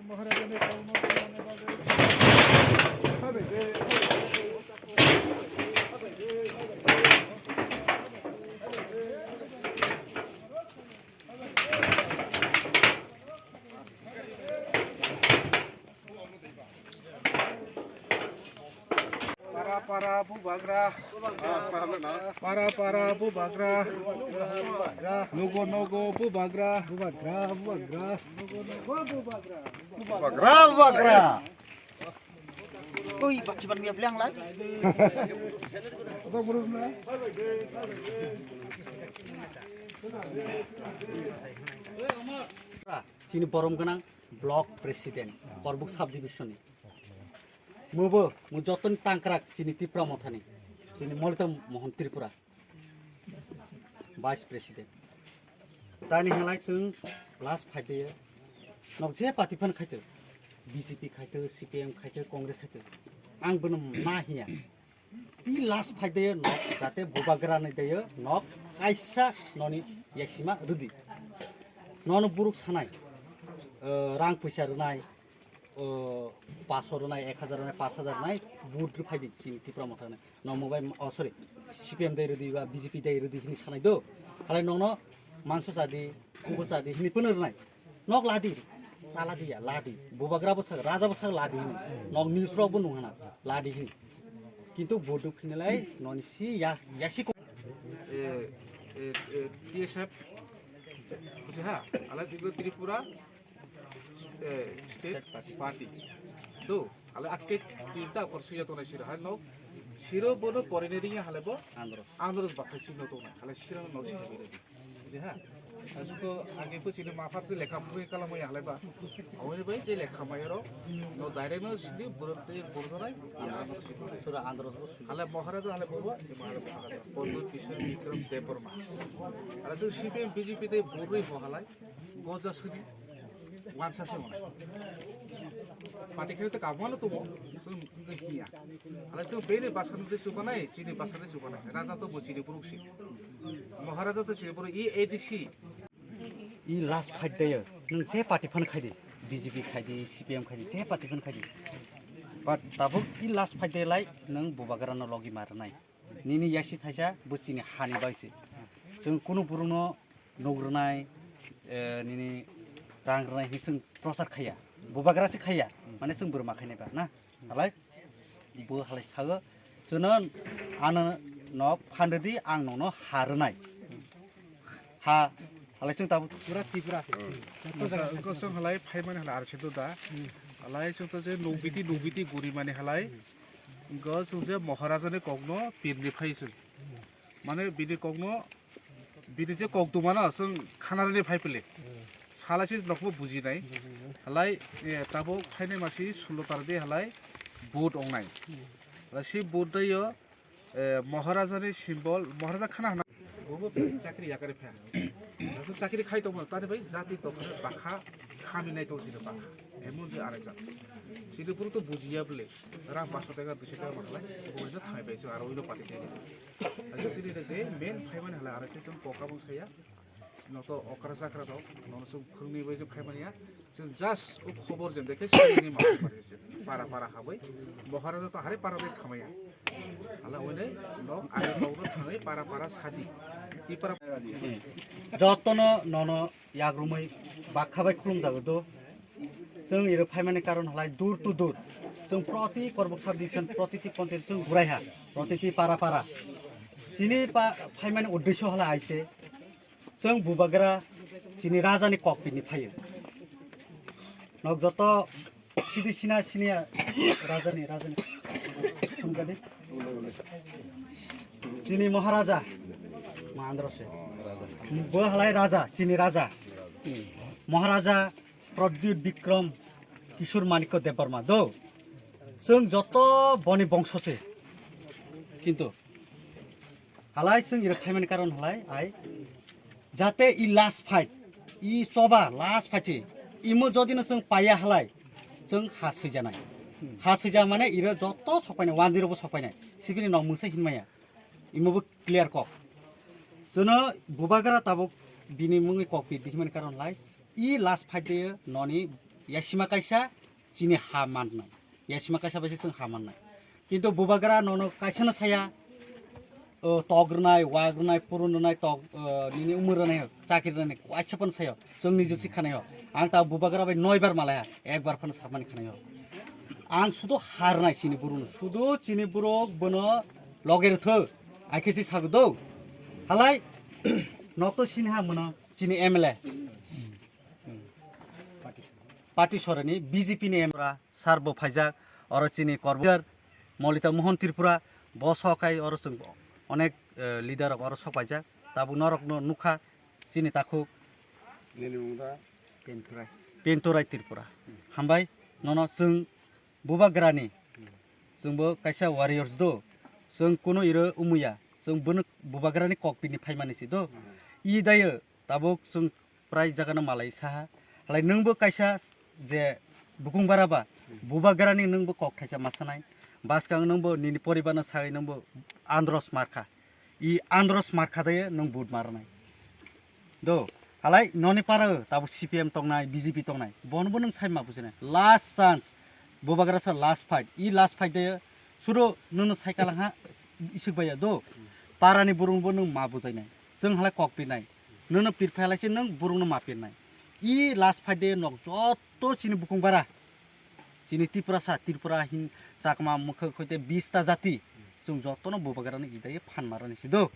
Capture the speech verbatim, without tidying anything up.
Para para bubagra. Para para bubagra. Nogo nogo bubagra. Bubagra, bubagra. Bubagra, bubagra. Oi, bachiban ya beliang lai. Chini borom gwnang block president, Korbuk subdivision ni. Mubo, mu jotoni tangkrak chini Tipra Mothani, chini Molitam Mohan Tripura, Vice President. Tani halai chwng last phaide, nok je party phan khaito, B J P khaito, C P M khaito, Congress khaito, ang bono na hiya. Ti last phaide nok jate bubagra ni dayo nok kaisa noni yasima rudi. Nono buruk sanai, eh, rang puisa runai, o, paso rwnai, ek hajar rwnai, pash hajar rwnai, vote rw phaidi chini Tipra Motha rwnai. No mobile, oh, sorry, C P M dai rwdi ba B J P dai rwdi hini sanai do. Halai nokno mangso chadi, kubo chadi hini phano rwnai. Nok ladi, ta ladi ya, ladi. Bubagra bo sak, raja bo sak ladi hini. Nok news rok bo nung hana, ladi hini. Kintu vote rw phinilai noni si ya, yasi ko. Eh, eh, eh, T S F, buji ha, ala Tripura, eh, state party. Do, ala akke tinta kor suya tongnai siro, hai no, siro bono porinai ringya halai bo, Andros. Andros bathai sino tongnai, halai siro no sino bini. Buji ha, asuk to age ko chini maphar se lekha puri kalam ya halai ba, awini bai je lekha mayaro, no direct no sidi burot te burot nai, Andros sino. Sura Andros bo sino. Halai Maharaja halai bo, Maharaja, Maharaja, Pondro Kishore Bikram Debbarma. Halai su C P M B J P te burui ho halai. Goja sudi wansa se hwnai. Pati khe te kabuma no tumo, chwng hiya. Ala chwng bini basa no te chubanai, chini basa te chubanai. Raja to bo chini buruk si. Maharaja to chini buruk, i A D C. I last fight day, nwng je party phan khaidi, B J P khaidi, C P M khaidi, je party phan khaidi. But tabuk i last fight day lai nwng bubagra no logi marnai. Nini yasi thaisa bo chini hani bai se. Chwng kunu burung no nuk rwnai, eh, nini rang rwnai hinwi chwng prochar khaiya. Bubagra se khaiya. Mane chwng bwrma khainai ba na. Halai bo halai sago. Chwngno ano no phan rwdi ang nono ha rwnai. Ha, halai chwng tabuk pura Tripura se. Wngkha, wngkha chwng halai phaimani halai R C do da. Halai chwng to je nukbiti, nukbiti gurimani halai. Wngkha chwng je Maharaja ni kokno pirni phai chwng. Mane bini kokno, bini je kok tongmano chwng khanarani phai pili. Salai se nokbo bujinai. Halai, eh, tabuk phainai masi sullo tardi halai vote ongnai. Halai si vote daio, eh, Maharaja ni symbol, Maharaja khana hana. Bobo chakri yakari pha. Nasu chakri khai tongma, tani bai jati tongma, bakha, khami nai tong sini bakha. Emon je arekjak. Sini puru to bujiya bole. Rang paso taka, duiso taka manglai. Bobo je thai bai se aro ino pati tei. Ajo tini de je main phaimani halai R S S chwng kokabwng saya. Noto okra chakra rok, nono chwng phwrwngni bai khe phaimani ya. Chwng just o khobor jem dekhe sini ma para para habai. Maharaja to hari para bai thamaya. Hala wene no ani kokno thangai para para sadi. I para. Jotono nono yagrumwi bakha bai khulumjago do. Chwng iro phaimani karon halai door to door. Chwng proti Korbuk subdivision, protiti ponchayat chwng guraiha, protiti para para. Chini pa-, phaimani uddesho halai aise. Chwng bubagra chini rajani kokpini phaio. Nok joto sidi sina siniya rajani, rajani. Thumgadi. Chini Maharaja. Mahandra se. Bo halai raja, chini raja. Maharaja Pradyut Bikram Kishore Manikya Debbarma do. Chwng joto boni bongso se. Kintu halai chwng iro phaimani karon halai ai jate i last fight, i choba last fight se imo jodi no chwng paiya halai chwng ha swijanai. Ha swija mane iro joto sokpainai, one zero bo sokpainai. Sibini nok mungsa hinmaya. Imo bo clear kok. Chwngno bubagra tabuk bini mungni kok pi bihimani karon lai. I last fight day noni Yasima kaisa chini ha mannai. Yasima kaisa bai se chwng ha mannai. Kintu bubagra nono kaisano saya, o, tok rwnai, wak rwnai, purun rwnai, tok, o, nini umor rwnai, chakri rwnai, kaisa phano saya. Chwng niji si khanaio. Ang ta bubagra bai noi bar malaiha, ekbar phano sakmani khanaio. Ang sudu ha rwnai chini burung, sudu chini burung bono loge rwthok, aikhe si sago do. Halai, nok to sini ha mono, chini M L A. Party sorani B J P ni M L A sir bo phaijak, oro chini Korbor Molita Mohan Tripura, bo sok hai oro chwng onek, eh, leader rok oro sok paijak, tabuk norok no nukha chini takhuk Nini mung da? Pinturai. Pinturai Tripura. Hambai, nono chwng bubagrani, chwngbo kaisa warriors do, chwng kunu iro umuya, chwng bono bubagrani kokpini phaimani si do. I dayo tabuk chwng prai jagano malai saha. Halai nwngbo kaisa je bukung bara ba, bubagrani nwngbo kok thaisa masanai. Baskang nwngbo nini poribarno sawi nwngbo Andros markha. I Andros markha daye nwng vote marnai. Do, halai noni para tabuk C P M tongnai, B J P tongnai. Bonobo nwng sai ma bujinai. Last chance. Bubagra sa last fight. I last fight daye suru nwngno sai kalang ha isuk baiya do. Parani burungbo nwng ma bujainai. Chwng halai kok pinai. Nwngno pirphai halai se nwng burungno ma pirnai. I last fight daye nok jotto chini bukung bara. Chini Tripura sa, Tripura hin Chakma Mukha khoite bis ta jati. Chwng jottono bubagrani i daye phan marani si do.